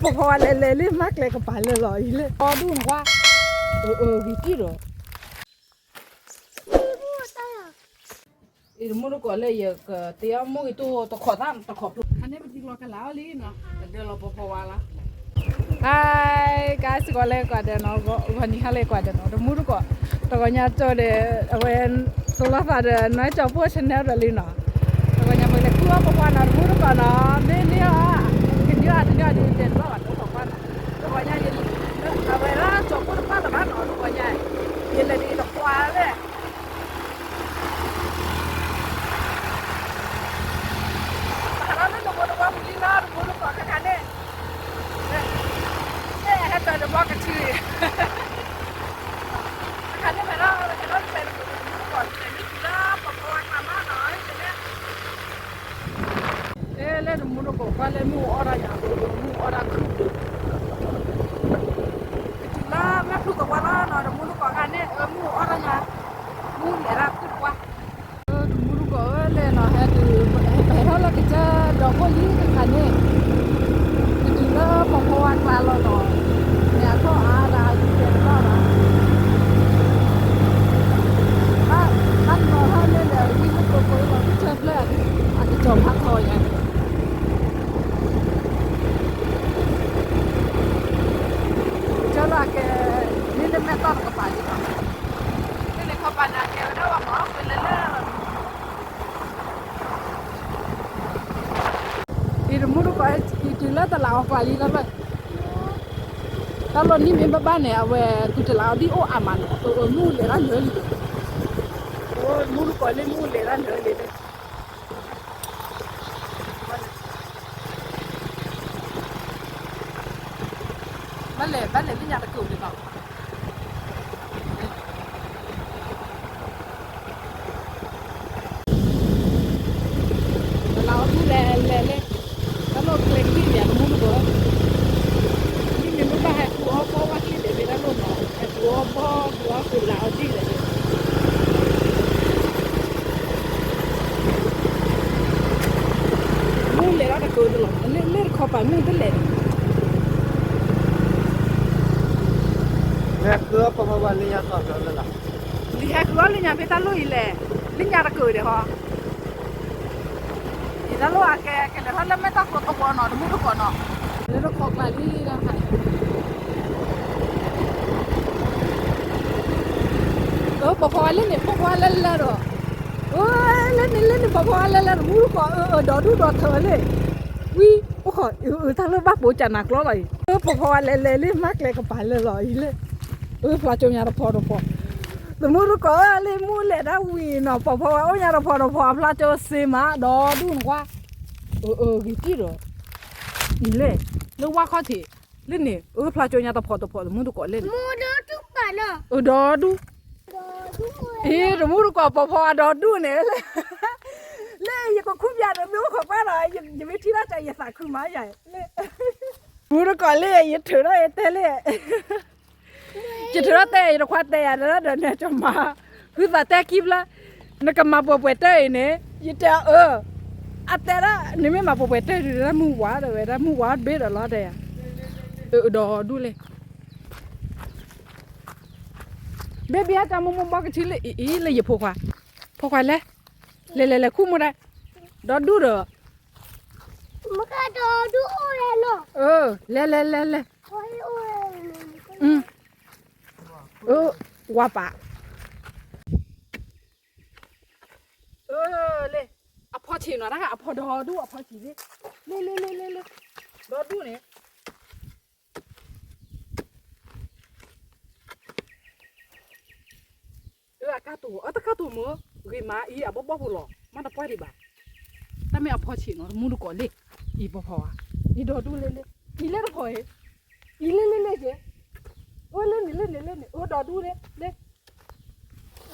ဖိဖိဝါလဲၤလဲၤလၢမၤကျဲကပၤလၢလီၤအံၤလၢ အီဒူၣ်နကွၢ်, အဂ့ၤတံၢ်ဒီး အံၤတမူတကိးလၢယကတဲအီၣ်မိၢ်ဂ့ၤတိၢ်တခိးသၣ်တခိးဖျိ ခါန့ၣ်ပတံၤလီၤကလးအီၤလံနီၤ ကဒၢလီၤဖိဖိဝါလီၤ. ဟါ ကါစ့ၢ်ကီးလၢကွၢ်ဒၢးနီၤ, ဂီၤနံၤဟါလၢကွၢ်ဒၢးနီၤ, တမူတကိး, တဂီၤညါကၠီဒီး အဝဲ တလီၤသးဒီး နီၢ်ကၠီဖိ channel ဒီးလံနီၤ, တဂီၤညါပလဲၤခူၣ်အီၣ်ဖိဖိဝါနီၤ တမူတကိးနီၤ, မ့ၢ်န့ၢ်အီၤ, ကန့ၢ်အီၤတန့ၢ်အီၤဒ်တဲတဘၣ်ဘၣ် တခိးကွၢ်နီၤ, တဂီၤညါ အဝဲဒၣ်ကၠီဖိတဘၣ်လၢၤဘၣ်နီၤ, တဂီၤညါ ယလဲၤဒ်တခွါလဲၣ် ဟဲလီၤလၢတဘိတဘီပူၤလံနီၤ တမူတကိးခါခါန့ၣ်, ဟဲတၢ်တဘီကထံၣ်, ခါန့ၣ်ဖဲလီၤ ဟဲလီၤတဖဲတဘိတဘီတကိးန့ၣ် လၢပဖိဝါကျါမးနီၤ လၢတမူတကိးကွၢ်လၢမုၢ်အီၣ်တၢ်ယၤ မုၢ်အီၣ်တၢ်ခုၣ် ကတုၤလၢမဲာ်ဖျိသဝါလီၤနီၤ တမူတကိးခါန့ၣ် မုၢ်အီၣ်တၢ်ယၤ, မုၢ်လဲၤတၢ်ခုၣ်တကွၢ် တမူတကိးဧၢလဲၣ်နီၤ ဟဲတုၤ ပဟဲထီၣ်လၢကစၢၢ်ဒီးခိၣ်လံတခါန့ၣ်, ကတုၤလၢပဖိဝါကျါလီၤနီၤ, မ့ၢ်အထီၣ်အါဒၣ်အဂံၢ်တဲတဘၣ်ဘၣ်, ဘၣ်နီၤထီၣ်န့ၣ်ဒီး ဝံလၢပဖိလီၤ ကစၢၢ်ဖျၢၣ် အကစီၤမၤထီၣ်ယၤန့ၣ် ကၢလီၤကဲ, န့ၣ်လၢမဲာ်တီၢ်တကပၤလံနီၤ, န့ၣ်န့ၣ်ခီပၤန့ၣ် အကဲဝဲဒၣ်ဝဲမၤအီၣ်ဃုာ်လၢလၢ အံၤတမူတကိး အံၤတုၤလၢတလးအီၤပှၤလံတၢ်လီၢ်, တၢ်လီၢ်နံၣ်မ့ၢ်ဘၣ်ဘၣ်န့ၣ် အဝဲကုၢ်တလးအီၤဒ်အိၣ်အါမးန့ၣ် အမူလဲၤတၢ်လၢလံ, မူတကိးလၢမူလဲၤတၢ်လၢလံ ဘၣ်လဲၤ ဘၣ်လဲၤလၢညါတကၢၢ်ဒံးဘၣ်, တလးအီၤဒူၣ်လဲၤလဲၤလဲၤ, တၢ်လီၢ်ကျဲကလံၣ်န့ၣ် တမူတကိး, နံၣ်မ့ၢ်ဘၣ်ဘၣ်ဟဲဃုာ်အီၣ်ဘီဝဲကလံၣ်ဒဲးမ့ၢ်တၢ်လီၢ်နီၤ, ဟဲဃုာ်အီၣ်ဘီ ဃုာ်အီၣ်ကုၢ်လးအီၤဒ်လဲၣ်န့ၣ် မူလဲၤထီၣ်တကၢၢ်တလီၤ, လၢလၢတခီပၤမုၢ်တလဲၤန့ၣ်, ဟဲဃုာ်အီၣ်ပှၤပှၤလၢညါသီၣ်လၢလၢ, လံဟဲဃုာ်အီၣ်လၢညါဖဲတၢ်လီၢ်အံၤလဲၣ်, လၢညါတကၢၢ်ဒံးဟီ, ယတၢ်လီၢ်အကဲ ကလဲၤထီၣ်လၢမဲာ်တီၢ်ကျိသဝီနီၤ တမူတကိးနီၤ, လၢတခီကျါလံတၢ်ဖး အၢ ပီၤဖီဝါလၢန့ၣ် ဖိခွါလၢလၢဒီး, အၢ လၢန့ၣ်လၢန့ၣ် ပီၤဖီဝါလၢလၢဒီး မူတကိး အၢ အၢ ဒီဒူၣ်ဒီထၢလံ, ဝံ အိၣ်ခိး အၢ တၢ်လၢဘၣ်ပိာ်ကၢ်နၤကျီလီၤအံၤ, အၢ ပီၤဖီဝါလဲၤလဲၤလၢမၤကျဲကပၤလၢလီၤအံၤလၢ, အၢ ဖျါကၠိညါတဖီတဖီ, တမူတကိးလၢမူလဲၤတၢ်ဝံၤနီၤ ပီၤဖီဝါအိၣ်ညါတဖီတဖီ အဖျါကၠိစ့မး ဒီဒူၣ်နကွၢ်, အၢ အၢ ဂ့ၤတံၢ်ဒီး, အံၤလဲၣ်, လၢဝါခီၣ်ထံး, လၢန့ၣ် အၢ ဖျါကၠိညါတဖီတဖီ တမူတကိးလဲၣ်န့ၣ်, အၢဒီဒူၣ်, အ့ တမူတကိးပီၤဖီဝါဒီဒူၣ်န့ၣ်, လၢယကခူၣ်ပၠးဒီးမ့ၢ်အိၣ်ခိးကွၢ်ဒီး ယမ့ၢ်ထံၣ်ဒၣ်တၢ်ယသးခုမးယၤ, တမူတကိးလၢယထုးထီၣ်ယတဲလၢ ယထုးထီၣ်တဲ ယတခွါတဲယၤဒီး ဒီးန့ၣ်ကၠီမၤ, ဃုသးတဲခံဖျၢၣ်, နကမၤပှဲၤပှဲၤတၢ်အံၤန့ၣ် ယတဲအီၤအၢ, အတဲဒၣ် နမ့ၢ်မၤပှဲၤပှဲၤတၢ်ဒုး တၢ်မုၢ်ဝါဒီးဝဲဒၣ်မုၢ်ဝါဘ့ၣ်ဒီးလီၤတဲယၤ, အၢ ဒီဒူၣ်လဲၣ်, ဘ့ၣ်ဘ့ၣ်အတၢ်မိၢ်မိၢ်ဘီကထံလၢအံၤအံၤလၢယဖိခွါ, ဖိခွါလဲၣ်, လဲၤလဲၤလဲၤခူၣ်မိၢ်ဒၣ်, ဒီဒူၣ်ဒီး လဲၤလဲၤလဲၤလဲၤ, ဝါပာ်, လၢ အဖီဆံးနီၤ တၢ်အဖီဒီဒူၣ်အဖီဆံးလံ, လၢလၢလၢလၢလၢ, ဒီဒူၣ်န့ၣ် အၢ အကါတိၤ အတကါတိၤမ့ၢ် ဂ့ၤမးအံၤ အဘီဘီဖိလီၤ မ့ၢ်တပှၢ်ဒံးဘၣ်, တၢ်မ့ၢ်အဖီဆံးနီၤ တမူတကိးလံ, အံၤပီၤဖီဝါ, အံၤဒီဒူၣ်လဲၣ်လဲၣ်, အံၤလဲၣ်တဖီအံၤ, အံၤလဲၣ်လဲၣ်လဲၣ်က့, အိၣ်လၢန့ၣ်လၢန့ၣ်လၢန့ၣ် အိၣ်ဒီဒူၣ်လဲၣ်လဲၣ်,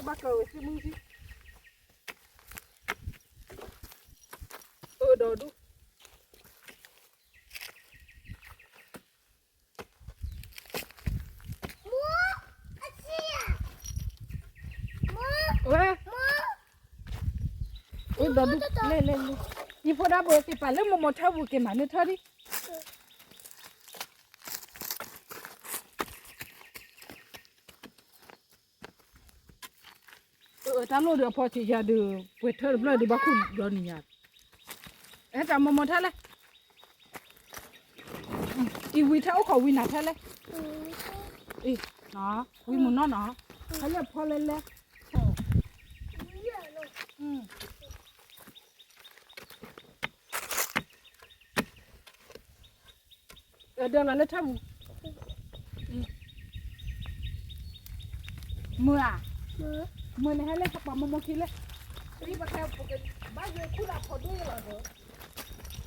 ဘၣ်ကဝဲၤသ့ၣ်မုၢ်သံ, အိၣ်ဒီဒူၣ် ဝဲ, အိၣ်ဒီဒူၣ်လဲၣ်လဲၣ်လဲၣ်, ယဖိဒါဘိက့ၤပာ်လၢမိၢ်မိၢ်ထၢပူၤက့ၤမၤန့ၢ်ထၢဒံး, တၢ်လိၣ်ဒီးအဖီဆံးယၤဒီး ပှဲၤထၢၣ်တဖျၢၣ်ဒီးဘၣ်ခူၣ်ဒီနံၤညါ, ဟဲတၢ်မိၢ်မိၢ်ထဲလဲၣ်, အံၤဝံၤထဲအိၣ်ခိးဝံၤနၤထဲလဲၣ်, အံၤ, ဝံၤမုၢ်နီၢ်နီၢ်, ဟဲလၢဖီလဲၣ်လဲၣ် ဒီးလီၤလၢထၢၣ်ပူၤ, မုာ်ဧါ, မုာ်န့ၣ်ဟဲလၢပှၤမိၢ်မိၢ်ခံလၢ, ပပခဲပကဘၣ်ယိၤခူၣ်လၢအဖီဒိၣ်ယလီၤဒီး,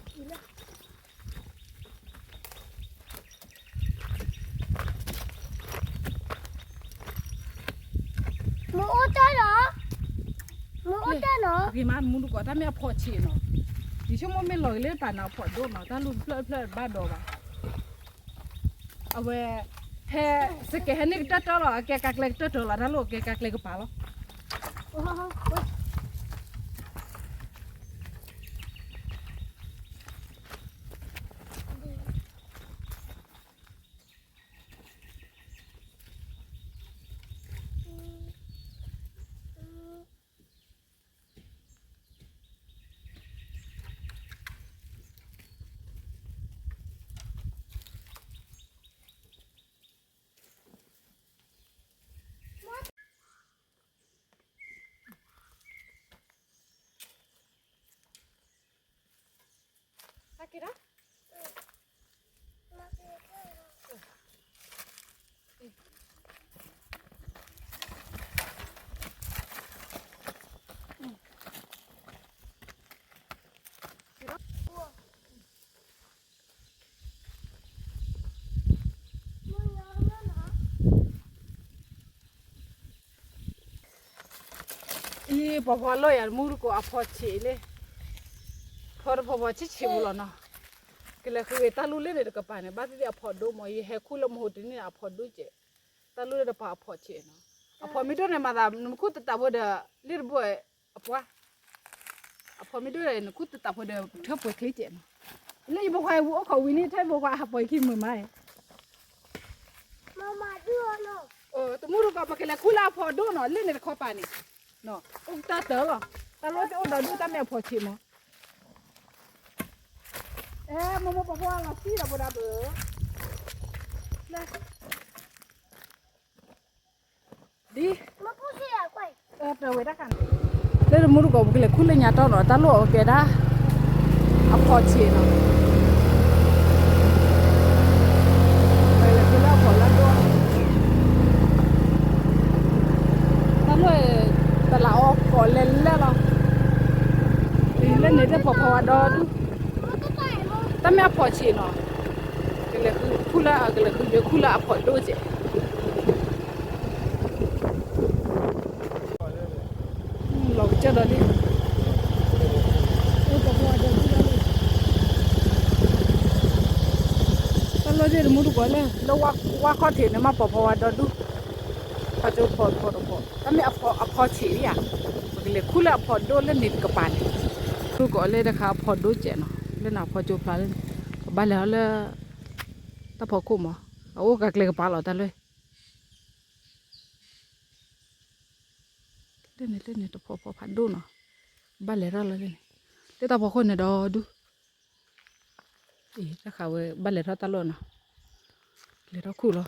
အံၤလၢ မ့ၢ်အိၣ်တၢ်နီၤ, မ့ၢ်အိၣ်တၢ်နီၤ, ဂ့ၤမးမူတကိး တၢ်မ့ၢ်အဖီဆံးနီၤ, ယဆိကမိၣ်မ့ၢ်လီၤက့ၤလၢတပၤန့ၣ်အဖီဒိၣ်နီၤ, တၢ်လိၣ်တဖျၢၣ်တဖျၢၣ်ဘၣ်ဒီးဘၣ်, အဝဲ, ဟဲ, စကဲးဟဲန့ၢ်ကတၢၢ်တၢၢ်လီၤ, အကဲကးကျဲကတၢၢ်တၢၢ်လီၤ, တၢ်လိၣ်အကဲကးကျဲကပၤလီၤ. အံၤ ပှၤဖီလိၣ်ယၤမူတကိးအဖီဆံးလံ, ဖီတဖီဖီဆံးဆံးပူၤလီၤနီၤ, ကလဲၤဃုဂ့ၤတၢ်လူၢ်လၢန့ၣ်တကပၤန့ၣ် ဘၣ်သ့ၣ်သ့ၣ်အဖီဒိၣ်မး, ယဟဲခူၣ်လၢမဟိတနံၣ်န့ၣ် အဖီဒိၣ်ကဲး, တၢ်လူၢ်လၢတပၤအဖီဆံးနီၤ, အဖီမ့ၢ်ဒိၣ်န့ၣ်မၤသး နမ့ၢ်ခူၣ်တတးဖိဒီး လ့ၣ်တဘိအပှၢ် အဖီမ့ၢ်ဒိၣ်န့ၣ် နခူၣ်တတးဖိဒီးထၢၣ်ပှဲၤချ့ကဲးနီၤ, လၢယဖိခွါအူအိၣ်ခိးဝံၤန့ၣ် ထဲယဖိခွါဟးပှဲၤခံမုာ်မး, တမူတကိး ပကလဲၤခူၣ်လၢအဖီဒိၣ်နီၤ, လၢန့ၣ်တခီပၤန့ၣ်, အိၣ်တၢ်တၢၢ်လီၤ, တၢ်လိၣ်သ့ၣ်အိၣ်ဒီးဒူၣ်တၢ်မ့ၢ်အဖီဆံးမး, အဲ မိၢ်မိၢ်ပှၤဖီအလီၤသံဒီးပဝဲဒၣ်ဘၣ်, ဒ် လၢတမူတကိး ပကလဲၤခူၣ်လၢညါတီၢ်နီၤ, တၢ်လိၣ်အကဲဒၣ် အဖီဆံးနီၤ, ပလဲၤခူၣ်လၢအဖီလၢဒိၣ်, တၢ်လိၣ် တလးအီကိးလဲၤလဲၣ်လီၤ, လၢန့ၣ်တပှၤဖီဝဲဒီဒူၣ်, တၢ်မ့ၢ်အဖီဆံးနီၤ, ကလဲၤခူၣ်လၢ ကလဲၤခူၣ်ယိၤခူၣ်လၢအဖီဒိၣ်ကဲး လီၤကစၢၢ်ဒီးလံ, တၢ်လီၢ်သ့ၣ်တမူတကိးလၢ လၢဝါခီၣ်ထံးန့ၣ် မ့ၢ်ပှၤဖီဝဲဒီဒူၣ်, ဖီကၠိဖီတဖီတဖီ, တၢ်မ့ၢ်အဖီဆံးဧါ, ပကလဲၤခူၣ်လၢအဖီဒိၣ်လၢန့ၣ်တကပၤန့ၣ်, ခူၣ်ကိးလၢတခါအဖီဒိၣ်ကဲးနီၤ, လၢန့ၣ်အဖီကၠိဖျါလၢန့ၣ်, ပဘၣ်လဲၤထီၣ်လၢ တၢ်ဖီခိၣ်မး, အအိၣ်ကကျဲကပၤလီၤတၢ်လွဲၢ် လၢန့ၣ်လၢန့ၣ်တဖီဖီဖးဒိၣ်နီၤ, ဘၣ်လဲၤထီၣ်လီၤလၢန့ၣ်, လၢတၢ်ဖီခိၣ်န့ၣ်ဒီးဒူၣ်, အံၤတၢ်ဃးဝဲဘၣ်လဲၤထီၣ်တၢ်လီၢ်နီၤ, လဲၤထီၣ်ခူၣ်လီၤ.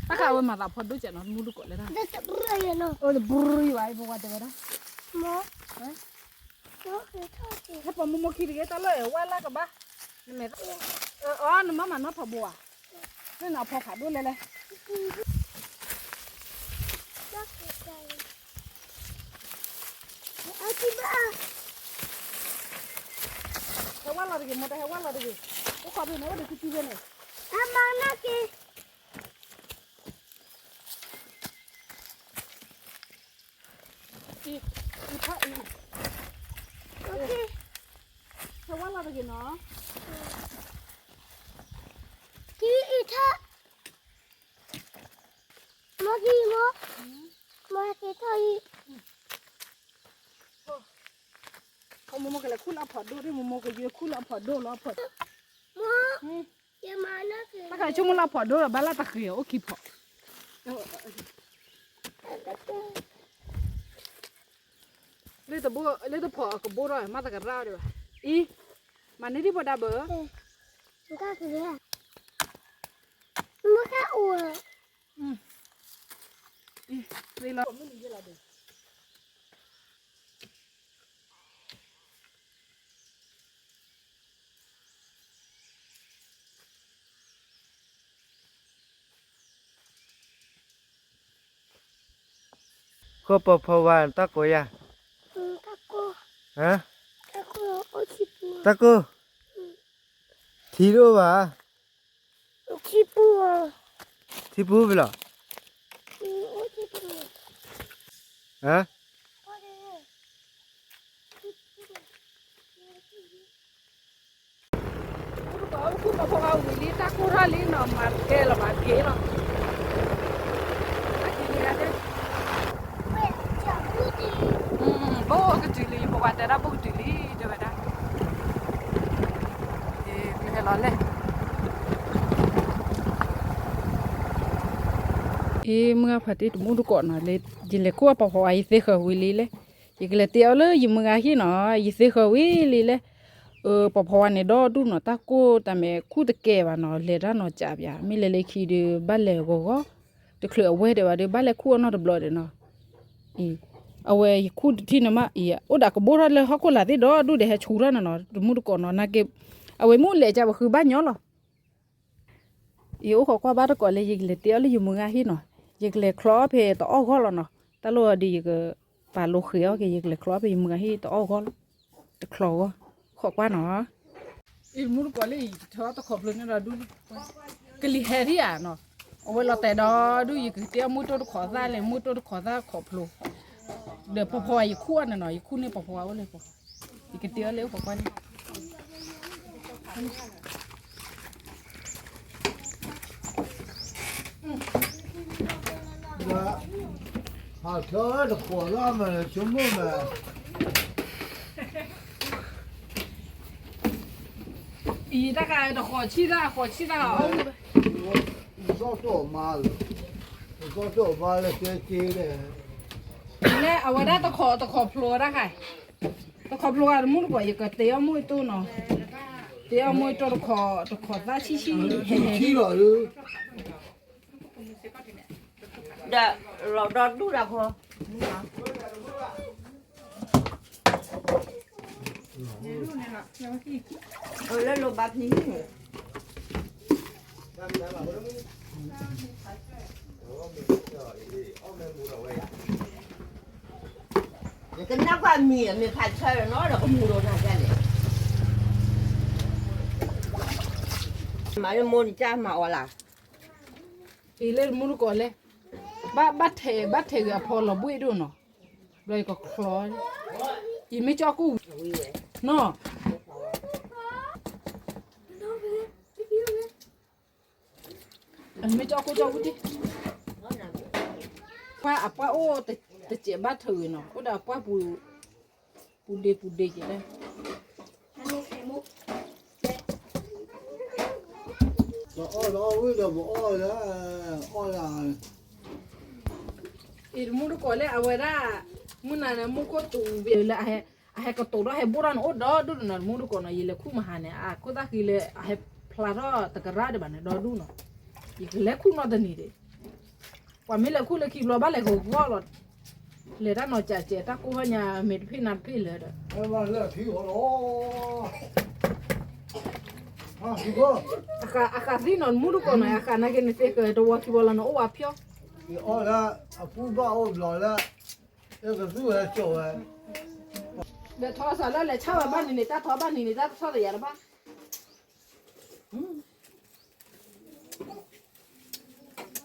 တၢ်ဃးဝဲမၤသးဖီဒိၣ်ကဲးနီၤ, မူတကိးလဲၣ်, အိၣ်တဘြုယွၤအံၤ ပဝဲတဲဝဲဒၣ်, ဟဲပှၤမိၢ်မိၢ်ခံတဂ့ၤ တၢ်လီၢ်အဲၣ်ဝါလၢကဘၣ်, နမ့ၢ်, အီ နမၤမၤနီၢ်ဖးဘိဧါ, လၢနဖီဖးဒိၣ်လဲၣ်လဲၣ် ဟဲဝါလီၤတဂ့ၤ, မိၢ်တၢ်ဟဲဝါလီၤတဂ့ၤ, အိၣ်ခိးဖဲန့ၣ် အိၣ်ဒီးကသံဖဲန့ၣ်, အမၤနာ်က့ၤ, အံၤ, ဟဲဝဲလီၤတဂ့ၤနီၤ, ကံအံၤထီၣ်, မ့ၢ်ကံမ့ၢ်, မ့ၢ်ကံထီၣ်အံၤ, မိၢ်မိၢ်ကလဲၤခူၣ်လၢအဖီဒိၣ်ဒ်, မိၢ်မိၢ်ကယွဲခူၣ်လၢအဖီဒိၣ်လီၤ, အဖီ, တၢ်ကဆိကမိၣ်လၢအဖီဒိၣ်ဒီး ဘၣ်လၢတဃ့အအိၣ်ခံဖီ, လၢတဖီအကဘိၣ်ထီၣ် မ့ၢ်တကရၣ်ဒံးဘၣ်, အံၤ, မၤန့ၢ်ဒံးပှၤဒါဘၢ, မ့ၢ်ကအိၣ်, အံၤ, လီၤ ဃိပဖီဝါတၢ်ကိးယၤ, တၢ်ကိး, တၢ်ကိး, ထံတအိၣ်ဘၣ်, ထံပူၤဘၣ်လီၤ, ပဖီဝါဝံၤလံ တၢ်ကိၢ်ထီၣ်လံနီၤ, မၤကဲလီၤ မၤကဲလီၤ, ဘိၣ်ကတုၤလံ, ပဝၤတဲဒၣ်ဘိၣ်ကတုၤလံ တဲဝဲဒၣ်, ဟဲလီၤလဲၣ်, အ့ မုၢ်ဂၤဖးတံၢ်တမူတကိးနီၤ, ယလဲၤခူၣ်အပဖီဝါ ယသ့ဃၢၤဝံၤလံလဲၣ်, ယကလဲၤတဲအီၤလၢယမုၢ်ဂၤဟံၣ်နီၤ, ယသ့ဃၢၤဝံၤလံလဲၣ်, ပဖီဝါန့ၣ်ဒီဒူၣ်နီၤ, တၢ်ကိၢ်တၢ်မဲာ်ခူၣ်တကဲဘၣ်နီၤ, လဲၤတၢ်နီၤကးပၠး, မ့ၢ်လဲၤလၢခံဒီး ဘၣ်လဲၤဂီၤဂီၤ, တချုးအဝဲဒံးဘၣ်ဒီး ဘၣ်လဲၤခူၣ်အီၣ်နီတဘျီဒီးနီၤ, အဝဲယခူၣ်တထံၣ်န့ၣ်မး, အံၤအိၣ်ဒၣ်ကဘိၣ်ထီၣ်လၢဟီၣ်ခိၣ်လာ်သ့ၣ်ဒီဒူၣ်ဒီး ဟဲဆူၣ်ထီၣ်နီၤနီၤ, တမူတကိးနီၤ, နာ်က့, အဝဲမ့ၢ်လဲၤကၢ်ပဃုဘၣ်ညီလီၤ, ယအိၣ်ဃီကွၢ်ဘၣ်တကိးလၢ ယကလဲၤတဲအီၤလၢယမုၢ်ဂၤဟံၣ်နီၤ, ယကလဲၤချီအီၣ်ဖဲတအီၣ်ဂီၢ်လီၤနီၤ, တၢ်လီၢ်ဒီးယကပာ်လိာ်ဃ့အီၣ်က့ၤ, ယကလဲၤချီအီၣ်ဖဲယမုၢ်ဂၤဟံၣ်တအီၣ်ဂီၢ်လီၤ, တချီဂီၢ်, ဃီကွၢ်နီၤ အံၤတမူတကိးလၢ ယထၢအီၣ်တခီဖျိန့ၣ်ဒီးဒူၣ်, ကလံၤဟဲဒံးဧါနီၤ, အဝဲလီၤတဲာ်ဒီဒူၣ် ယကတဲအီၣ်မုၢ်တိၢ်တခီသၣ်လဲၣ်, မုၢ်တိၢ်တခီသၣ်ခီဖျိ, ဒီးပဖီဝါယခူၣ်အီၣ်န့ၣ်နီၤ, ယခူၣ်န့ၢ်ပဖီဝါအိၣ်လၢပ, ယကတဲအီၤလၢအိၣ်ပကွၢ်န့ၣ် ဟးထၢတခိးလၢမ့ၢ်ဆိကမိၣ်မ့ၢ်, အံၤတၢ်ဃးတခိးဆံၣ်သၣ် ဃိးဆံၣ်သၣ်အီၤ, သီၣ်တိၣ်မါလၢ, သီၣ်တိၣ်မါလၢကဲက့ၤလဲၣ်, လၢအဝဲဒၣ်တခိးတခိးဖျိတၢ်ဃး, တခိးဖျိဂၤတမူတကိး ယကတဲအီၣ်မုၢ်တိၢ်နီၤ, တဲအီၣ်မုၢ်တိၢ်တခိး တခိးသၣ်ဆံၣ်ဆံၣ်, ဆံၣ်လီၤလၢ ဒီးလီၤဒီဒူၣ်တၢ်ခီ, လၢလိၤဘၣ်ဖံန့ၣ်, ယကနၣ်ကွၢ်မံၤ မ့ၢ်ဖးဆၢဒီးနီၤဒီးကမူၤဒီးနၤကလဲၣ်, မၤလၢမိၢ်နကမၤအီၤလၢ် အံၤလၢတမူတကိးလဲၣ်, ဘၣ်ထဲး ဘၣ်ထဲးဂ့ၤအဖီလီၤဘှ့ၣ်ဒိၣ်နီၤ, ဘျီယကချီ, ယမ့ၢ်ကၠီကိၣ်ဝံၤနီၤ, မ့ၢ်ကၠီကိၣ်ကၠီဝံၤတံၢ်, ပှၢ်အပှၢ်အိၣ်တစဲးဘၣ်ထဲးဂ့ၤနီၤ, အိၣ်ဒီးအပှၢ်ပူၤ, ပူၤဒ့ပူၤဒ့က့ၤလဲၣ် ပအီၣ်လီၤဝံၤဒီးပအီၣ်လၢ, အီၣ်လၢ, အံၤတမူတကိးလၢအဝဲဒၣ်, မုၢ်နၤန့ၣ် မူခိၣ်တူာ်ဝံၤလၢ, အဟဲကတိၤဒီးဟဲဘိၣ်ထီၣ်န့ၣ် အိၣ်ဒီဒူၣ်ဒီးနီၤ တမူတကိးနီၤ, ယလဲၤခူၣ်မဟါန့ၣ် အခိၣ်သၣ်ဃံလၢအဟဲဖျါထီၣ်တကရၢ်ဒံးဘၣ်န့ၣ် ဒီဒူၣ်နီၤ, ယကလဲၤခူၣ်နီတနံၤဒံး ပှၤမ့ၢ်လဲၤခူၣ်လၢခံဘျီဘၣ်လဲၤဂီၤဂီၤလီၤ, လဲၤတၢ်နီၤကးကဲး တၢ်ကိၢ်ဟီၣ်ညါမ့ၢ်တဖ့ၣ်နၤတဖ့ၣ်လၢၤဒီး, အဃးသံနီၤ တမူတကိးနီၤ အဃးနာ်က့န့ၣ် သ့ဃၢၤတဝီခံဝီလီၤန့ၣ် အိၣ်ဝဲဖျီ, အီၣ်လၢ, အပူၤဘၣ်အိၣ်ဘျီလၢ, ကသူဝဲကၠီဝဲ, ဒီးထီစးလၢလဲၤဆါဝဲဘၣ်န့ၣ်န့ၣ် တၢ်ထီဘၣ်န့ၣ်န့ၣ် တၢ်ထီတယၤတဘၣ်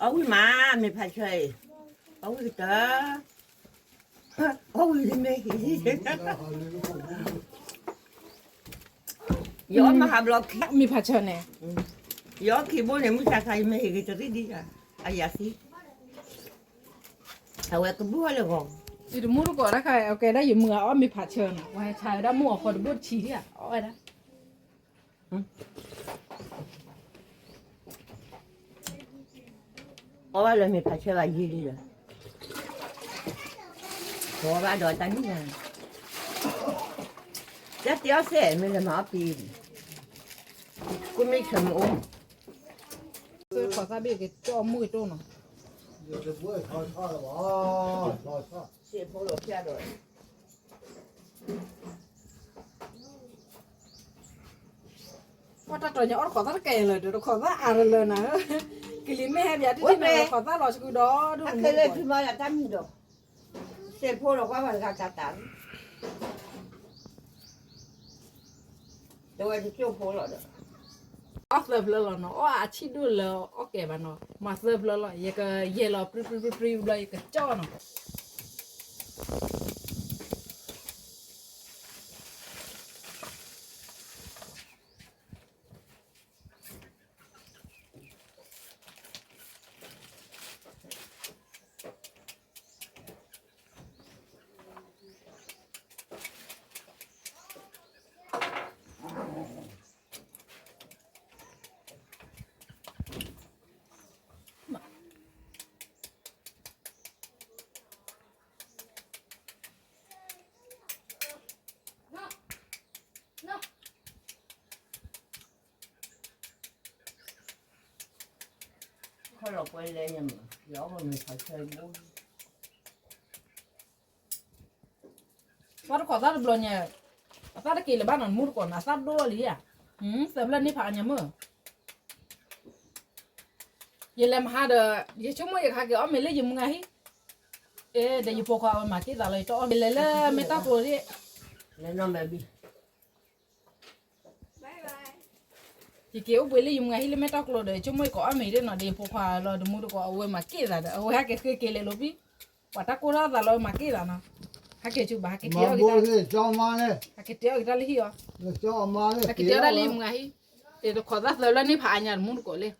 အဝံၣ်မး မ့ၢ်ဖးဆၢအံၤ, အဝံၣ်ကတၢၢ်, အီၣ်ဝံၤမ့ၢ်ဟံး, ယအီၣ်မ့ၢ်ဟးဘျီခံ, မ့ၢ်ဖးဆၢန့ၣ်, ယအီၣ်ခံဘိန့ၣ် မုၢ်ဆါခါယမ့ၢ်ဟံးက့ၤတရံးဒံး, အယၤသံ, အဝဲကဘူၣ်အီၤလၢဂီၤ, ယတမူတကိးတၢ်ခါ, အကဲဒၣ်ယမုၢ်အီၣ်မ့ၢ်ဖးဆၢန့ၣ်, ဝဲဆါဝဲဒၣ်မုၢ်အီၣ်ခီတဘိတဆံးဒံး, အီၣ်ဝဲဒၣ် အီၣ်ဘၣ်လၢမ့ၢ်ဖးဆၢဘၣ်ယံာ်လံဒီး, အီၣ်ဘၣ်ဒီးတၢ်နံၣ်ညါ, တၢ်တဲအီၣ်စဲး မ့ၢ်လဲၤမၤအီၣ်ပံၤ, ကိၣ်မ့ၢ်ဆၢမ့ၢ်အိၣ်, သၢခီသၣ်ဘ့ၣ်က့ၤကၠီၣ်မုၢ်ကတိၢ်နီၤ, စ့ဖိလီၤဖျါဒီး ပှၤတၢ်တီၤညါအီၣ်တခီသၣ်တကဲလၢာ်ဒီး တခီသၣ်အါလၢာ်နၤဧၢ, ကလံၤမ့ၢ်ဟဲဘၣ်တထံၣ်န့ၣ် တခီသၣ်လီၤဆှုဒီးဒိၣ်မး, တၢ်မံၤဒီး, စဲးဖိဒီးကွၢ်ဘၣ်တဂၤတၢ်တၢ်, တဝဲတကၠိၢ်ဖိလီၤဒီး, အီၣ်သၢဖျၢၣ်လီၤနီၤ, အီၣ်အါဆံၣ်ဒိၣ်လၢအီၣ်ကဲဘၣ်နီၤ, မၤသၢဖျၢၣ်လီၤ, ယကယဲၢ်လီၤပြံပြံပြံပြံဘျီ ယကကၠီၣ်နီၤ ခီလီၤပှဲၤလဲၣ်ညါမး, ယအီၣ်မ့ၢ်ဖးဆၢဘိ, ပှၤတခီသၣ်တဘျီညါ, အသၣ်တက့ၤလၢၤဘၣ်နီၤ တမူတကိးနီၤ, အသၣ်ဒိၣ်လီၤလံဧါ, သၢဖျၢၣ်န့ၣ်ဖးအါညါမ့ၢ်, ယလဲၤမဟါဒီး, ယဆိကမိၣ်ယကဟဲက့ၤအီၣ်မ့ၤလၢယမုၢ်ဂၤဟံၣ်, အဲ ဒီးယဖိခွါအဝဲမၤက့ၣ်သးလီၤ ယတအီၣ်မ့ၤလဲၤလၢမဲၢ်တီၢ်ကျိၤဒၣ် ယက့ၤအိၣ်ဘှံးလၢယမုၢ်ဂၤဟံၣ်လၢမဲၢ်တီၢ်ကျိၤဒီး ယဆိကမိၣ်ယကအီၣ်မ့ၤဒၣ်နီၤ ဒီးယဖိခွါလီၤ တမူတကိး အဝဲမၤက့ၣ်သးဒီး အဝဲဟဲက့ၤဃ့က့ၤလဲၤလိာ်ပံ, ပှၤတၢ်ကိၢ်ထီၣ်သးလီၤမၤက့ၣ်သးနီၤ, ဟဲက့ၤဆူဘၣ် ဟဲက့ၤတဲအီၣ်က့ၤတၢ်, ဟဲက့ၤတဲအီၣ်က့ၤတၢ်လၢဟံၣ်အီၤ, ဟဲက့ၤတဲအီၣ်က့ၤတၢ်လၢယမုၢ်ဂၤဟံၣ်, တခီသၣ်သၢဖျၢၣ်န့ၣ်ဖးအါညါ တမူတကိးလဲၣ်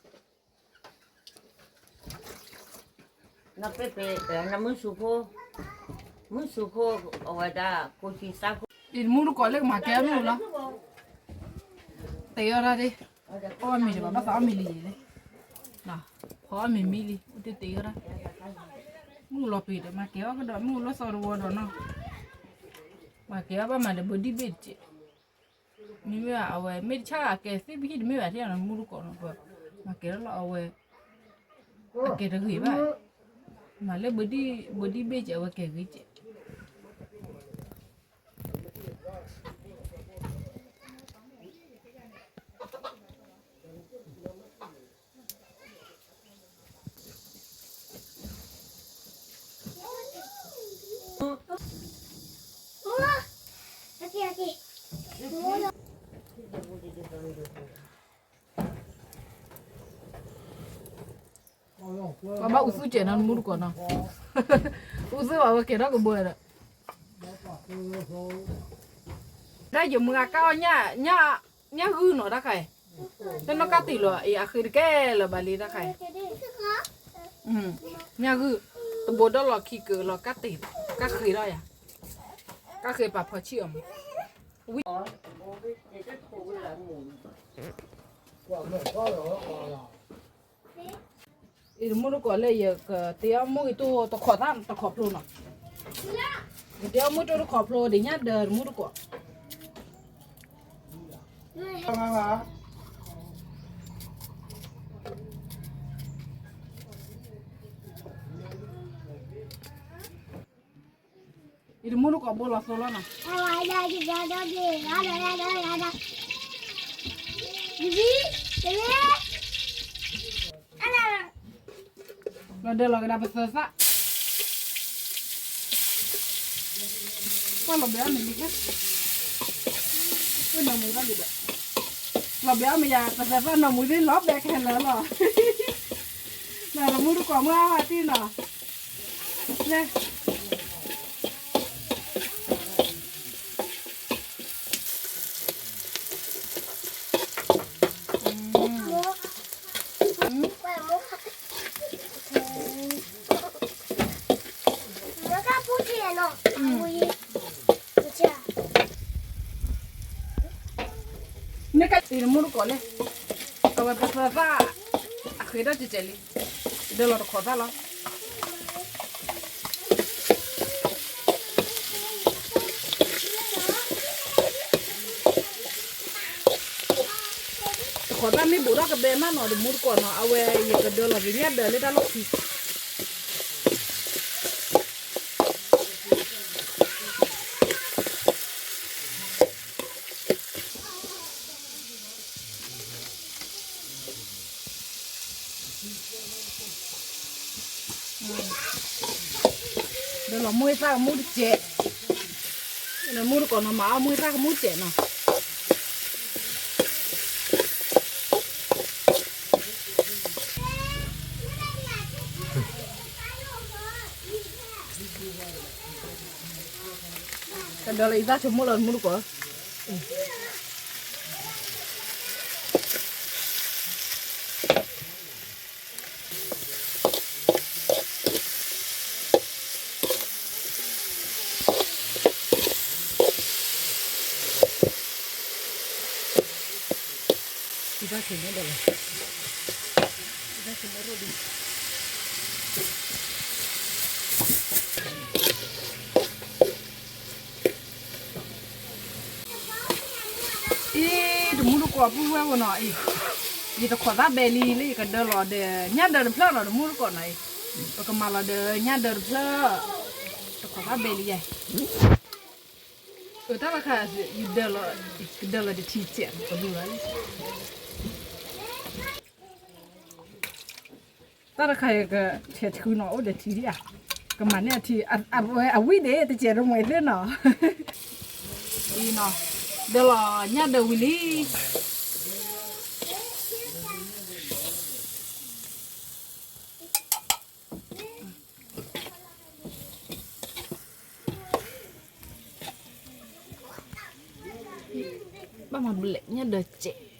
နပ့ၢ်ပ့ၢ်, နမုၢ်ဆူၣ်ဖိ, မုၢ်ဆူၣ်ဖိ, အဝဲဒၣ်ကိၣ်ဆံသၣ်ခိၣ်, အံၤတမူတကိးလၢကမၤကဲအီၣ်မ့ၤလီၤ, တ့အီၣ်ဒၣ်ဒ့, အီၣ်မ့ၤတဘၣ် ဘၣ်သးအီၣ်မ့ၤလံလဲၣ်, ဖီအီၣ်မ့ၤမံလံ အိၣ်တ့တ့အီၣ်ဒၣ်, မုၢ်လီၤပံၤဒီး မၤကဲအီၣ်ကဒီး မုၢ်လီၤစီၤတဝီဒီးနီၤ, မၤကဲအီၣ်ဘၣ်မးဒီး ဘၢဒံၣ်ဘ့ၣ်တက့ၢ် မ့မ့ၢ်ဘၣ်အဝဲ မ့ၢ်တဆၣ်အကဲသ့ၣ်ပဟံၣ်တမ့ၢ်ဘၣ်ထံၣ်နီၤ မူတကိးနီၤ ပမၤကဲထီၣ်လီၤအဝဲ, အကဲတဂ့ၤဘၣ်, မၤလၢဘၢဒံၣ်ဘ့ၣ်ကဲး အဝဲကဲဂ့ၤကဲး. ပှၤဘၣ်အူသူၣ်စဲးနီၤ မူတကိးနီၤ, အူသူၣ်ဘၣ်ဝဲကဲထီၣ်ကဘီဒီး, တၢ်ယမုၢ်ဂၤကၢ်အီၣ်ညၣ်, ညၣ်ဂုၢ်နီၤတၢ်ခါအံၤ, တနီၢ်ကၢ်တံာ်လီၤအံၤ အဃ့တကဲလၢၤဘၣ်လံတၢ်ခါအံၤ, ညၣ်ဂုၢ်, တဘိဒီးလီၤခံကၢလီၤကၢ်တံာ်, ကၢ်ဃ့ထီၣ်ယၤ, ကၢ်ဃ့ပာ်ဖီဆံၣ်အီၤမး, ဝံၤ အံၤတမူတကိးလၢယကတဲအီၣ်မူကတိၢ်တခီသၣ်တခီဖျိနီၤ, ယတဲအီၣ်မူကတိၢ်တခီဖျိဒ်ညၣ်ဒၢတမူတကိး, အံၤတမူတကိးဘိလီၤသိလီၤနီၤ, လီၤဒၢလီၤကဒါပသၢသၣ်, ကွၢ်လီၤဘဲအီၣ်မ့ၤလံ, လီၤဘဲအီၣ်မ့ၤယၤ ပသၢသၣ်နီၢ်မူသ့ၣ်လီၤဘဲခဲလၢာ်လီၤ, နီၢ်တမူတကိးမုၢ်အါဝဲတံၢ်နီၤ, လဲၣ် မ့ၢ်ကလံၤတမူတကိးလဲၣ်, အဝဲပသၢသၣ် အဃ့ထီၣ်ကဲကဲလံ, ဒၢလီၤတခိးသၣ်လီၤ. တခိးသၣ်မ့ၢ်ဘူးထီၣ်ကဘဲမးနီၤ တမူတကိးနီၤ, အဝဲယကဒၢလီၤက့ၤညၣ်ဒၢလၢတၢ်လီၢ်ခံ ဒၢလီၤမူသၣ်ကမူတစဲး, မူတကိးနီၤ မၤအီၣ်မူသၣ်ကမူတစဲးနီၤ. ကဒၢလီၤအံသၣ်ဆိကမိၣ်လီၤ တမူတကိး. အံၤ တမူတကိးပုၢ်ဝဲၢ်ဧိၤနီၤအံၤ, ယတခိးသၣ်ဘဲလံလၢယကဒၢလီၤဒီးညၣ်ဒၢတဖျၢၣ်နီၤ တမူတကိးနီၤအံၤ, ပကမၤလီၤဒီးညၣ်ဒၢတဖျၢၣ်, တခိးသၣ်ဘဲလံယဲ, အတၢ်လီၤခါ ယဒၢလီၤ, ကဒၢလီၤတထံၣ်စဲး ပကဘုလီၤ တၢ်တခါအံၤကဆဲးထုနီၤ အိၣ်ဒီးထံဒံးဧါ, ကမၤန့ၢ်အထံ, အဝံၣ်ဒံး တစဲးတမှဲၤသ့ၣ်နီၤ, အံၤနီၤ, ဒၢလီၤညၣ်ဒၢဝံၤလံ. ဘၣ်မၤဘျဲးညၣ်ဒၢစဲး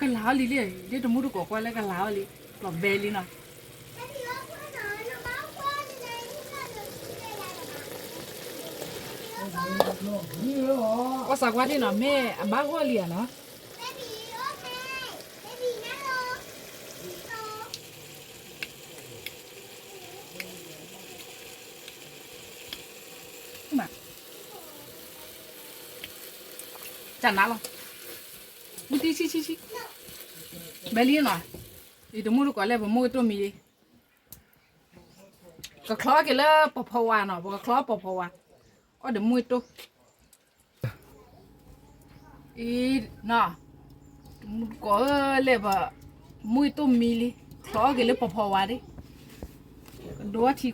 ကလၤအီၤလံလံ, ဒ်တမူတကိးကွၢ်လၢကလၤအီၤလံ, လီၤဘဲလံနီၤ. အီၣ်သးကွၢ်ထံၣ်နီၤ မ့ၢ်အဘၣ်ဂီၢ်လံဧါနီၤ. တၢ်နါလီၤ, မုၢ်တံဆံဆံဆံ, ဘဲလံနီၤ, ယတမူတကိးလဲၣ် ပမိၢ်ကတိၢ်မံလံ, ကချီက့ၤလၢပီၤဖီဝါနီၤ, ပကချီပီၤဖီဝါ, အီၣ်ဒီးမုၢ်တိၢ် အံၤနီၤ, တမူတကိးဧၢလဲၣ်, ပမိၢ်တိၢ်မံလံ, ချီက့ၤလၢပီၤဖီဝါဒၣ်, ကဒိးထံချီ,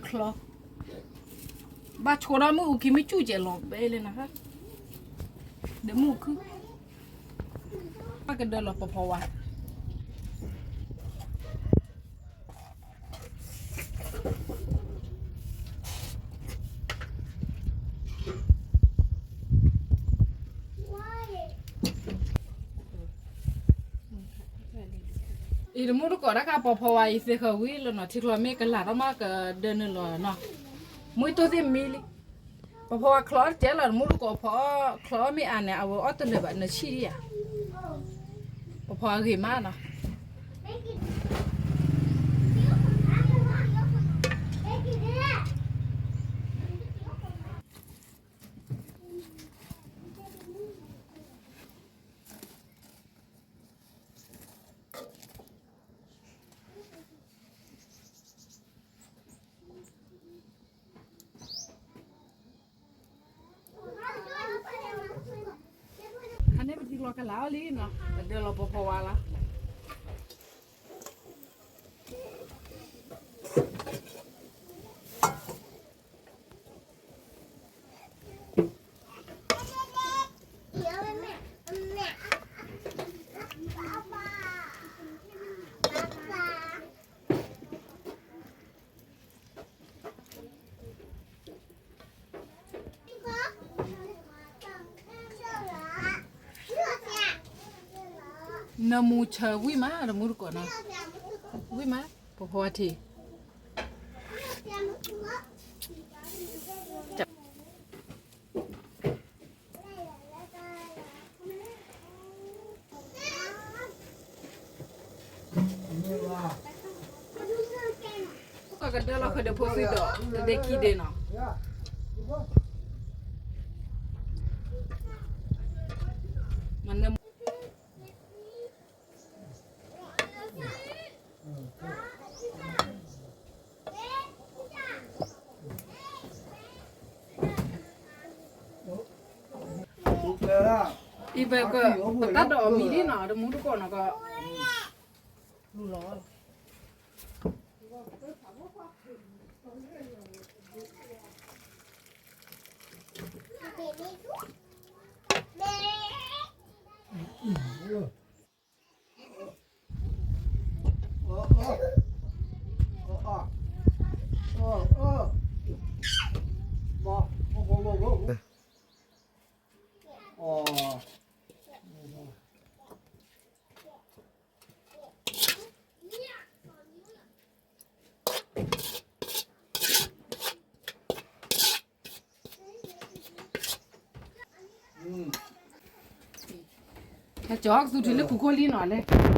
ဘၣ်ဆိဒီးမုၢ်အူခံမ့ၢ်စူၣ်ကဲၤလီၤဘဲလဲၣ်နီၤ, ဒီးမုၢ်အူခုၣ်, ဘၣ်ကဒၢလီၤပီၤဖီဝါ အံၤတမူတကိးတၢ်ခါ ပီၤဖီဝါအံၤသ့ၣ်ဃီၤဝံၤလီၤနီၤ, ထံချီမ့ၢ်ကလၤထီၣ်မးကဒၢနုာ်လီၤနီၤ, မုၢ်တိၢ်သ့ၣ်မံလံ, ပီၤဖီဝါချီအီၣ်တကဲလီၤ, တမူတကိးဖီအီၣ်ချီအီၣ်မ့ၢ်အါန့ၣ် အဝဲအီၣ်တလၢာ်ဘၣ် နဆံၣ်ဒံးဧါ, ပီၤဖီဝါဂ့ၤမးနီၤ. အန့ၣ်ပထံလီၤကလၤအီၤလံနီၤ, ပဒၢလီၤပီၤဖီဝါလီၤ. နမူဆၢဝံၣ်မး တမူတကိးနီၤ, ဝံၣ်မး ပဖီဝါထံး ကဒၢလီၤဃုာ်ဒီးဖိသံဒီး တဒ့ခံဒ့နီၤ. မနုၤ အံၤဘၣ်က ပတၢ်ဒိးအီၤမံၤဒ်နီၤ တမူတကိးနီၤက လူလီၤ. ဟဲကၠီကသူထံလၢခူခိၣ်လံနီၤလဲၣ်.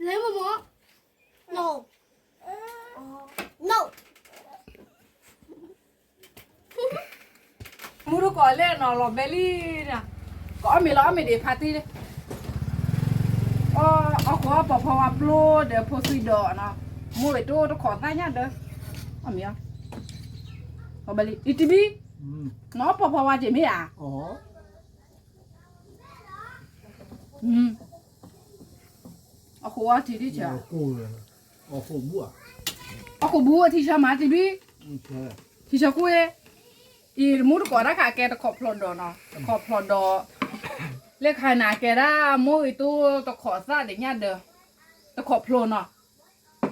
လဲမမ No. No. မူတကိးလဲၣ်နီၤ လီၤဘဲလံနီၤ, ကအီၣ်မ့ၤလီၤအီၣ်မ့ၤဒံးဖါတံၢ်လံ, အီၣ်ဃီအီၣ်ပိာ်ဖီဝါပျိဒီးဖိသံဒီးနီၤ, မိၢ်ဂ့ၤတိၢ်တခိးသၣ်ညၣ်ဒၢ, အီၣ်မ့ၤအီၤ, လီၤဘဲလံ အံၤတဘံ, နီၤပိာ်ဖီဝါက့ၤမ့ၢ်ဧါ, အဃိအထံထံဆၢ အဃိဘူးအထံဆၢမးတဘံ, ထံဆၢကွ့ၢ်, အံၤတမူတကိးတၢ်ခါကဲတခိးဖျိးဒီးနီၤ, တခိးဖျိးဒီး, လၢခါနၤကဲဒၣ် မိၢ်ဂ့ၤတိၢ်တခိးသၣ်ဒီးညၣ်ဒၢ, တခိးဖျိးနီၤ,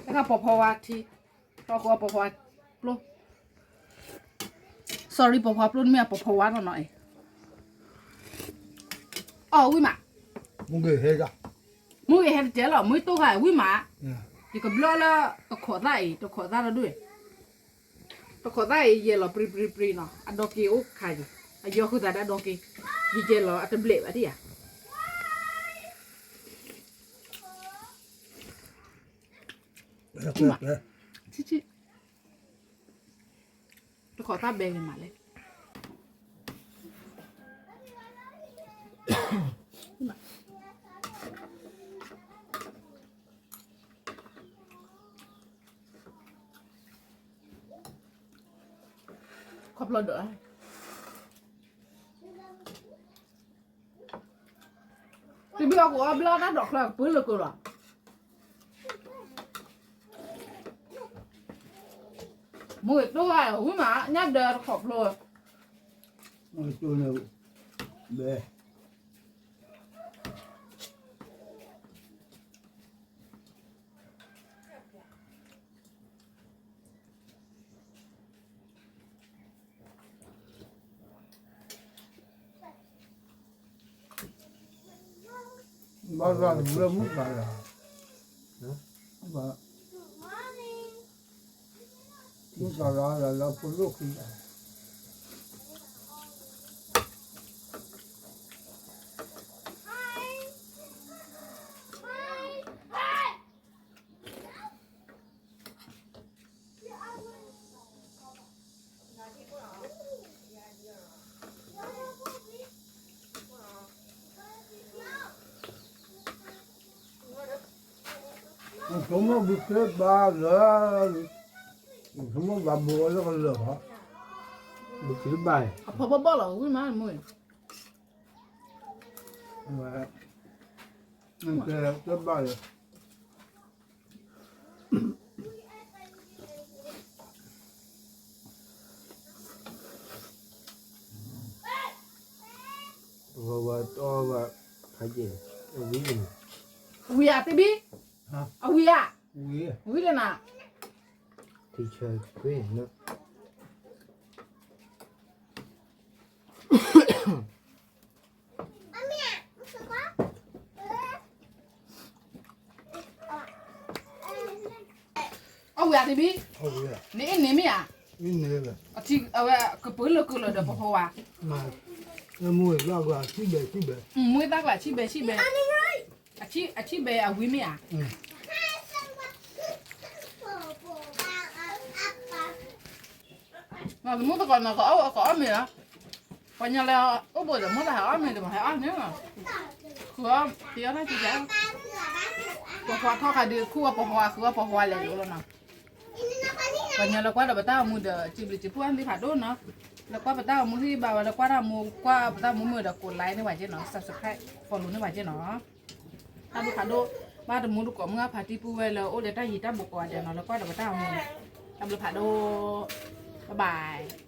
တၢ်ခါပိာ်ဖီဝါထံ, တၢ်ဃိပိာ်ဖီဝါပျိ, sorry ပိာ်ဖီဝါပျိတမ့ၢ်အပိာ်ဖီဝါနီၤနီၤအံၤ, အီၣ်ဝံၣ်မး မိၢ်ဂ့ၤဟဲတကဲလီၤ မ့ၢ်တိၢ်ဂၤဝံၣ်မး, ယကဘျီလၢ တခိးသၣ်အံၤ တခိးသၣ်တဒူၣ်, တခိးသၣ်အံၤ ယဲၢ်လီၤပြံပြံပြံနီၤ အဒီက့ၤအိၣ်ခါယံၤ, အယီၤဃုာ်သးဒၣ်ဒီက့ၤ, ယယဲၢ်လီၤအတဘျဲးဘၣ်ဒံးဧါ, တခိးသၣ်ဘဲဂ့ၤမးလဲၣ် ခီဖျိဒီး, တဘံအီၣ်ကအိၣ်ဘျီတၢ်ဒိးချၢ ကပၢလၢကလီၤ, မိၢ်ဂ့ၤတိၢ်ဂၤဝံၣ်မး ညၣ်ဒၢတခိးဖျိး, ဘဲ ဘၣ်ဆၣ်လၢမုၣ်ကၤလၤ, မုၣ်ကၤလၤလၢဖိဒိၣ်ခံဂၤ ဆိကမိၣ်ဘုခ့ဘါလၢ, ဆိကမိၣ်ဘၣ်ဘိလၢကလၢာ်ဟီ, ဘုခ့ဘါ, အဖီဘီဘီလီၤဝံၣ်မးမ့ၢ်, ဝဲ, ကဲဘၣ်လၢ ဝဲဝဲတီဝဲ, ဖးယံၤ, ဝံၤန့ၣ်, ဝံၤဧါ တဘံ, အဝံၤဧါ, ဝံၤလၢနၤ, အဝံၤဧါ တဘံ, နအ့ၣ်န့ၣ်မ့ၢ်ဧါ, အဝဲကပၢလၢကလၢာ်ဒီးပဟိဝါ, မူသၣ်ကျါဆံၣ်ဘဲဆံၣ်ဘဲ, အဆံၣ်ဘဲအဝံၤမ့ၢ်ဧါ, မူသကိးန့ၣ် ကအီၣ်မ့ၤလီၤ, ပှၤညီလၢအိၣ်ဘိဒီး မိၢ်သးဟဲအီၣ်မ့ၤဒီး ဟဲအီၣ်န့ၣ်လီၤ, ဃုအီၣ်ပယီၤတၢ်ကံကါ, ပဟိဝါထီၣ်ခါဒီး ခူၣ်ဝဲပဟိဝါ ဃုအီၣ်ပဟိဝါလဲၤလိၤလီၤနီၤ, ပှၤညီလၢကွၢ်ဒီးပတၢ်အိၣ်မူဒီး စံးဘျုးစံးဖှိၣ်အသးဖးဒိၣ်နီၤ, လၢကွၢ်ပတၢ်အိၣ်မူဟံၣ်ဘၣ်ဝဲ လၢကွၢ်တၢ်အိၣ်မူ ကွၢ်ပတၢ်အိၣ်မူမ့ၢ်ဒီး ကိး like န့ၢ်ပှၤက့နီၤ, subscribe follow န့ၢ်ပှၤက့နီၤ, တၢ်ဘျုးဖးဒိၣ်, ဘၣ်တမူတကိးမုၢ်ဂၢ်ဖးတံၢ်ပုၢ်ဝဲၢ်လၢအိၣ်ဒီးတၢ်ယံၤတၢ်ဘူးကိးဂၤဒဲးနီၤ လၢကွၢ်ဒီးပတၢ်အိၣ်မူ, တၢ်ဘျုးဖးဒိၣ်, bye bye.